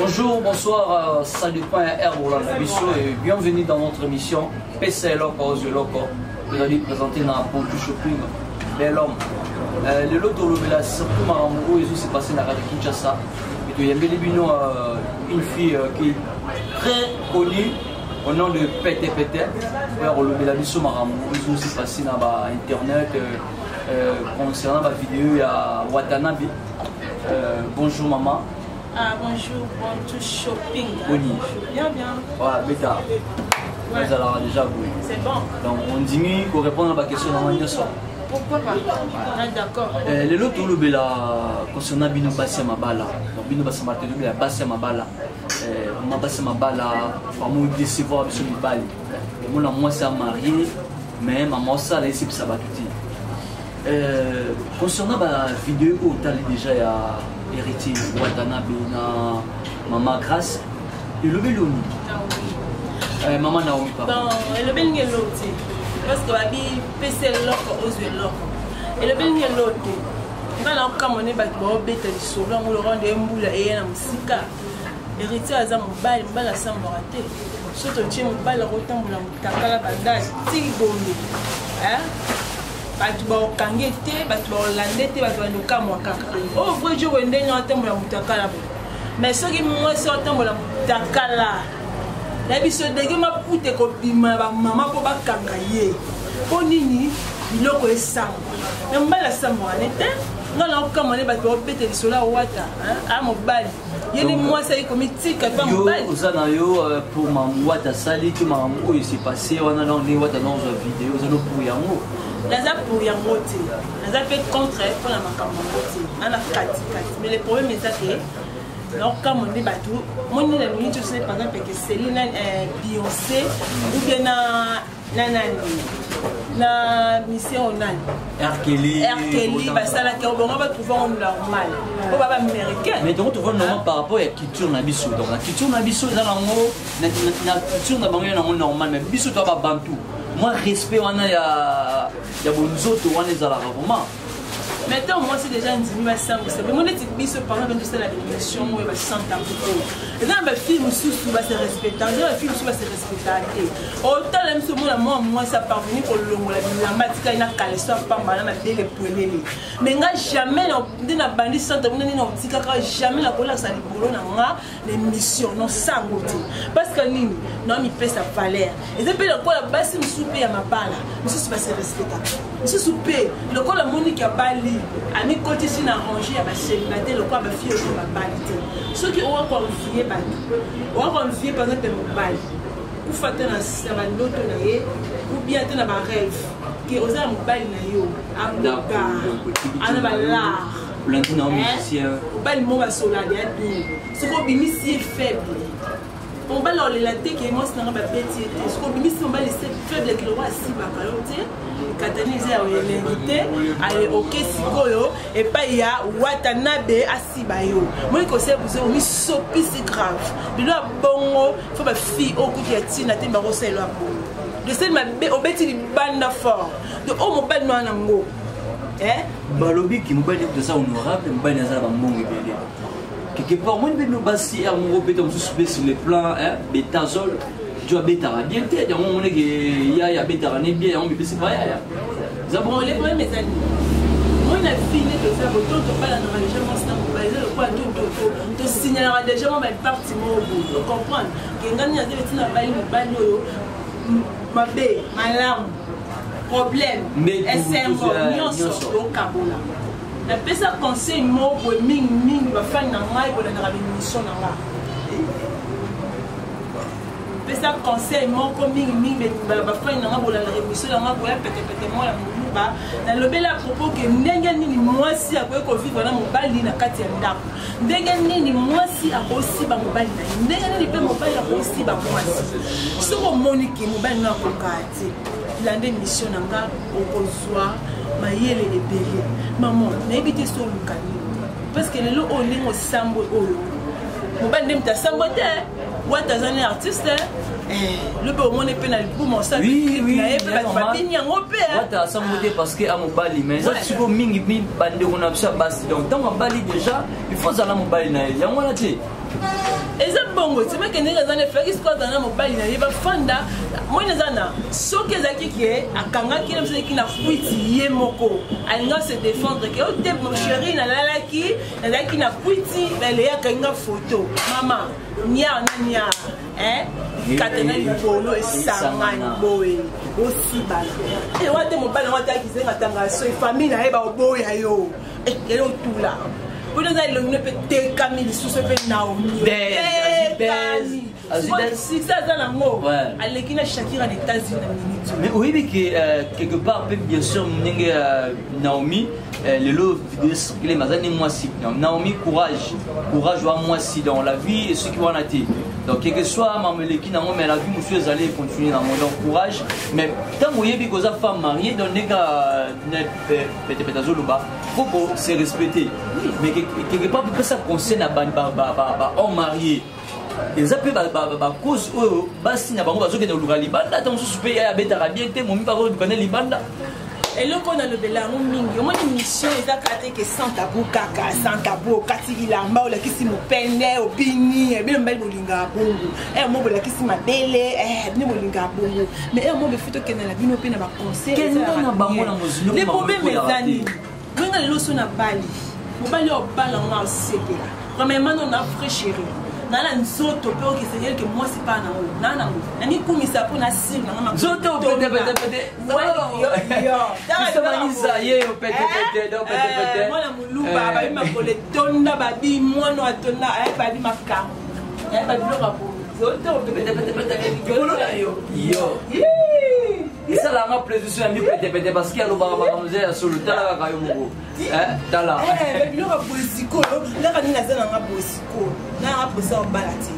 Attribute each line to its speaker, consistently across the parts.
Speaker 1: Bonjour, bonsoir, euh, ça dépend ya Air Roland Biso et bienvenue dans notre émission Pesa Eloko Ozo Eloko. Vous allez présenter dans Pontu Shopping, bel homme. Euh, lelo tolobela surtout makambo oyo ezo se passer na kati Kinshasa. Et toyambeli bino euh, une fille euh, qui est très connue au nom de Pete Pete. Oyo akolobela biso makambo oyo ezo se passer na ba internet euh, euh, concernant ba vidéo ya Watanabe. Euh, bonjour maman.
Speaker 2: Ah bonjour, bonjour shopping.
Speaker 1: Boni.
Speaker 2: Bien bien.
Speaker 1: Voilà, beta.
Speaker 2: Ouais.
Speaker 1: Ezalaka déjà boye.
Speaker 2: C'est bon.
Speaker 1: Donc on ndimi ko répondre na ba question na nga nyonso.
Speaker 2: Pourquoi pas ah, D'accord.
Speaker 1: Eh, lelo tolobela concernant bino basi ya mabala. Donc bino basi ya mabala tolobela basi ya mabala. Eh, ma basi ya mabala vraiment décevoir biso mibali. Omona mwasi ya marié mais mama osala esepisa bato te. Euh, concernant ba vidéo oyo otali déjà ya héritier Watanabe na mama Grâce elobeli yo nini euh, mama Naomi
Speaker 2: pardon bon elobeli ngi eloko te parce que babi pesa eloko ozwa eloko elobeli ngi eloko te nga na okamwa nde bato baobeta lisolo yango lokola nde mbula eye na mosika héritier aza mobali mobali asambwaka te so totie mobali akotambola motakala banda ti gombe bato bakokange te bato bakolande te bato bandokamwa kaka oyo oh, vrai jour ndenge atambola motakala boye mais soki mwasi atambola motakala na biso ndenge maputa ekobima na bamama mpo bakanga ye mpo nini biloko esangwa me mobali asambwaka ne te nga na okamwa ne bato baobeta lisolo ya wata a mobali ye nde mwasi ayi komitika epa mobali
Speaker 1: oza na yo euh, pour mamu wata asali to makambo oyo ese passe wana na ndenge wata na ozwa video oza no pour yango
Speaker 2: naza pour yango te naza mpe contre mpo na makambo yango te na na katikati mais le problème eza ke naokamwa nde bato moni na minute osali par exemple ke céline na euh, beyonce ou bien na na nani na mission nani
Speaker 1: Arkeli
Speaker 2: Arkeli basalaki yango bango batrouve yango normal po ba baaméricain
Speaker 1: mais donc trouve normal par rapport ya culture na biso donc na culture na biso eza nango na culture na bango ya nango normal mais biso toa babantu mwa respect wana ya ya bonzoto wana ezalaka vraiment
Speaker 2: mais ntango mwasi deja ndimi basambwisa bango neti biso par exemple tosala émission oyo basanta kuko eza na bafille mosusu base respecta eza bafille mosusu base respecta te otala biso omona mwa mwasi aparvenu kolongola bilamba atikali na kaleso apamba na mabele pwelele mais nga jamais nde nabandi santa kuna nde naotikaka jamais nakolakisa libolo na nga na émission nosango te parce que nini naomipesa valeur eza mpe lokola basi mosusu mpe ya mabala mosusu base respectaka mosusu mpe lokola moniki abali amikotisi na range ya bacélibataire lokola bafille oyo babali te soki owa koenvie bato owa koenvie par exemple mobali kufa te na bandoto na ye ou bien te na barêve ke oza na mobali na yo aboka ana balar mobali mo basolade ya bien soki obimisi ye faible mobali olela te ke mwasi nanga babeti ye te soki obimisi mobali faible ke lokwa asibaka yo te katani eza ya elengi te ale oke sikoyo epai ya watanabe asiba yo moi kosala buzo omisopisi grave bilo ya bongo fo bafille oyo kutu ya ntina te bakosalela ya bongo deseli mabe obeti libanda fort de oyo mobali no wana yango
Speaker 1: eh? balobi ki mobali kutu aza honorable mobali aza na bambongo ebele quelque part omoni mpe bino basi ya moko mpe ta mosusu mpe sur le plan betazol jo abetaka bien te yango omoneke yaya abetaka ne bien yango mipesi pa yaya
Speaker 2: eza bongo le problème eza nini moi na fille nde toza boto tobalanaka deja mwasi na mobali eza lokola tosignalaka deja mwa baparti moko boye ocomprendre ke ngai nini aza beti na bali mobali oyo mabe malamu problème esengo nyonso tokabola napesa conseil moko boye mingi mingi bafani na ngai bolandaka bemission na ngai pesa conseil moko mingi mingi bafani na nga bolandaka émission na nga boya petepete moko ya moluba nalobeli à propos ke ndenge nini mwasi akoki kovivre na mobali na kati ya ndako ndenge nini mwasi akosiba mobali na ye ndenge nini mpe mobali akosiba mwasi soki omoni ke mobali no akokaa te landa émission na nga okozwa mayele ebele mama nayebi te so oluka nini parce que lelo oyo ndenge osambwe oyo mobali nde moto asambwe te wata aza ne artiste eh, lobi omoni mpe na libuma osali na ye mpe bato babini yango mpe eh.
Speaker 1: wata asambo te parce que amobali mais eza sikoyo mingi bandeko na biso ya basi donc ntango abali déjà il faut azala mobali na ye yango wana te.
Speaker 2: mbongo ti meke ndenge aza na efalaki sikoyo azala na mobali na ye bafanda moni eza na soki ezalaki ke akangaki ye mosalaki na kwiti ye moko alinga se défendre ke ote oh, chéri nalalaki nazalaki na kwiti leye akangi nga foto mama niar na niar kata na likolo esangani boye osibana eh, wana te mobali yango ataki zenga tanga soki famille na ye baoboya yo eh, lelo otula mpona eza elongi no mpe tekami lisusu mpe naomi succès aza nango aleki na shakira na états-unis na minute
Speaker 1: mais oyebi ke euh, quelque part mpe bien sûr ndenge euh, naomi euh, lelo video circule mais aza nde mwasi naomi courage courage wa mwasi dans la vie esoki wana te donc quelque soit mambo eleki nango mais la vie mosusu ezali econtinue nango donc courage mais ntango oyebi koza femme mariée donc ndenge petepete azoloba faut ko se respecter mais quelque part kopesa conseil na bahomme marié eza mpe bacause oyo basi na bango bazokende koluka libanda ata mosusu mpe yaya abetaka bien te momi bakoluka nde libanda
Speaker 2: eloko oyo nalobela yango mingi omoni mission eza kaka te ke sans tabou kaka sans tabou okati bilamba olakisi mopende obini eh, bino mibali bolingaka bongo eh, mo bolakisi mabele eh, bino bolingaka bongo mais ere mo befi tokende na bino mpe na baconseil le problème eza nini ndenge lelo so na bali mobali oyo obala ngo asepela premièrement no na vrai chéri naa na nzoto mpe okesengeli ke mwasi mpa nango naa nango namikumisa mpo na sile nanga
Speaker 1: nzoto
Speaker 2: mwana moluba babi makolo etonda babi mwana atonda babi makambo babiloko ya
Speaker 1: likolo na yo yo esalanga plaisir so yambi petepete parce que alobaka makambo eza ya solo tala kaka yo moko eh, tala
Speaker 2: eh, biloko ya boye sikoyo ndaka nini aza nanga boye sikoyo nanga posa obala te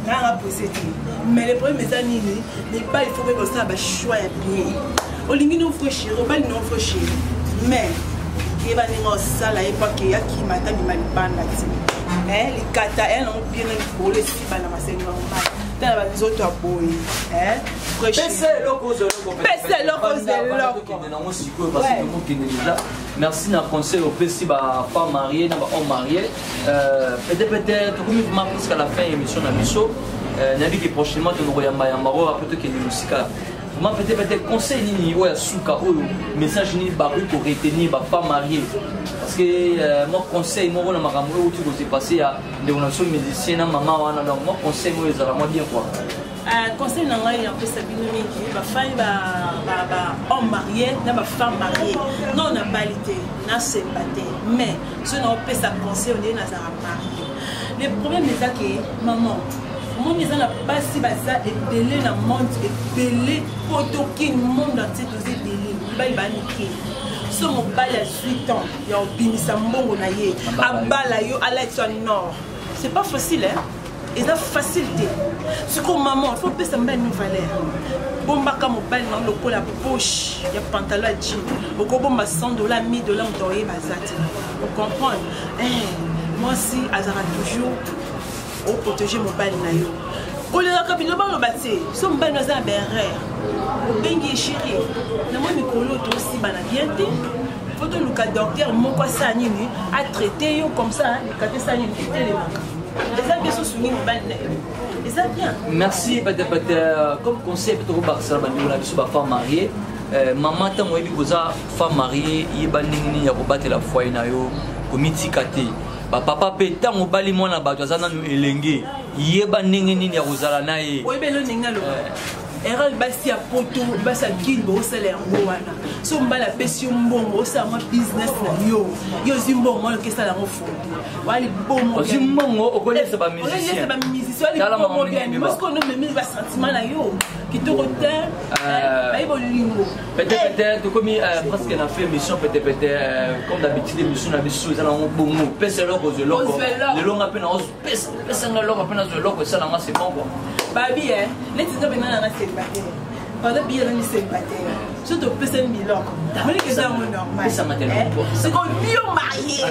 Speaker 2: nanga pose te mais le problème eza nini mibali fo koyeba osala bachoix ya bien olingi no faux chéri obali no faux chéri mais yeba ndenge osala ye po ake akima ata bima libanda te eh, likata ya nango bien na likolo esiba na masenge normal tala banzoto ya boye eh,
Speaker 1: pesa eloko
Speaker 2: pesa eloko
Speaker 1: eloko nango sikoyo parce que mokende déjà merci na conseil opesi ba femme mariée na ba homme marié euh, peut-être peut-être tokomi vraiment presque à la fin ya émission na biso euh, nayebi ke prochainement tonokoyamba yamba oyo apo tokende mosika vraiment peut-être peut-être conseil nini oyo ya suka oyo message nini bakoki koretenir bafemme mariée parce que euh, mwa conseil moko na makambo oyo outi kose passe ya ndeko na biso musicien na mama wana donc mwa conseil moko ezala mwa bien quoi
Speaker 2: euh, conseil na ngai napesa bino mingi bafani bahomme marié na bafemme marié non nabali te nasemba te mais soki naopesa conseil ondenge nazala marie le problème eza ke maman omoni eza na basi baza ebele na monde ebele poto kin monde entier toza ebele mibali bamike so mobali azwi temps ya kobimisa mbongo na ye abala yo alatisa nord c'est pas facile hein? eza facile te sikoyo maman faut opesa mobali no valeur bombaka mobali na lokola poche ya pantalon ya jean okobomba 100 dollar 1000 dollar moto akoyeba aza te ocomprendre eh, mwasi azalaka toujours oprotege mobali na yo kolelaka bino baloba te so mobali no aza na baerreur obengi ye chéri na mwa mikolo tosibana bien te fo toluka docteur moko asala nini atraite yo comme ça likata esala nini etelemaka eza bien sosungi mobali na yo eza bien
Speaker 1: merci patapata comme conseil mpe tokobakisala bandeko na biso bafemme mariée euh, mama ntango oyebi koza femme mariée yeba ndenge nini ya kobatela foyer na yo komitika te bapapa mpe ntango obali mwana bato aza nanu elenge yeba ndenge nini ya kozala na ye
Speaker 2: oyebi elo ndenge aloba eh. erreur basi ya poto basi ya kini bosala yango wana so mobali apesi yo mbongo osala mwa business na yo yo ozwi mbongo mwana okesala yango foto wa libomo
Speaker 1: ozwi mbongo okolesa bamusicien
Speaker 2: bamusicien wa libomo bien mosiko nomemi basentiment na yo kitoko te euh, baye bolingo
Speaker 1: peut-être peut-être tokomi euh, presque na fin émission peut-être peut-être euh, comme d'habitude émission na biso eza nango bongo pesa eloko ozwa eloko lelo nga mpe naopesa nga eloko mpe nazwa eloko esala nga c'est bon quoi
Speaker 2: babi neti nzambe nga nanga célibataire pardon biye nani célibataire so topesani biloko monike eza yango normal sikoyo bio marie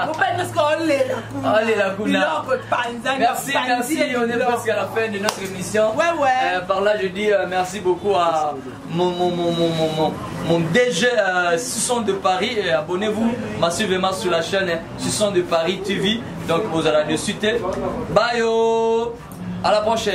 Speaker 2: mobali nyonso olela
Speaker 1: kuna
Speaker 2: biloko panzani
Speaker 1: merci merci on est presque à la fin de notre émission
Speaker 2: ouais ouais
Speaker 1: euh, par là je dis euh, merci beaucoup à mon, mon, mon, mon, mon, mon DG euh, Suçon de Paris. Abonnez-vous massivement sur la chaîne Suçon de Paris TV. Donc vous allez de suite. Bye! Oh. À la prochaine.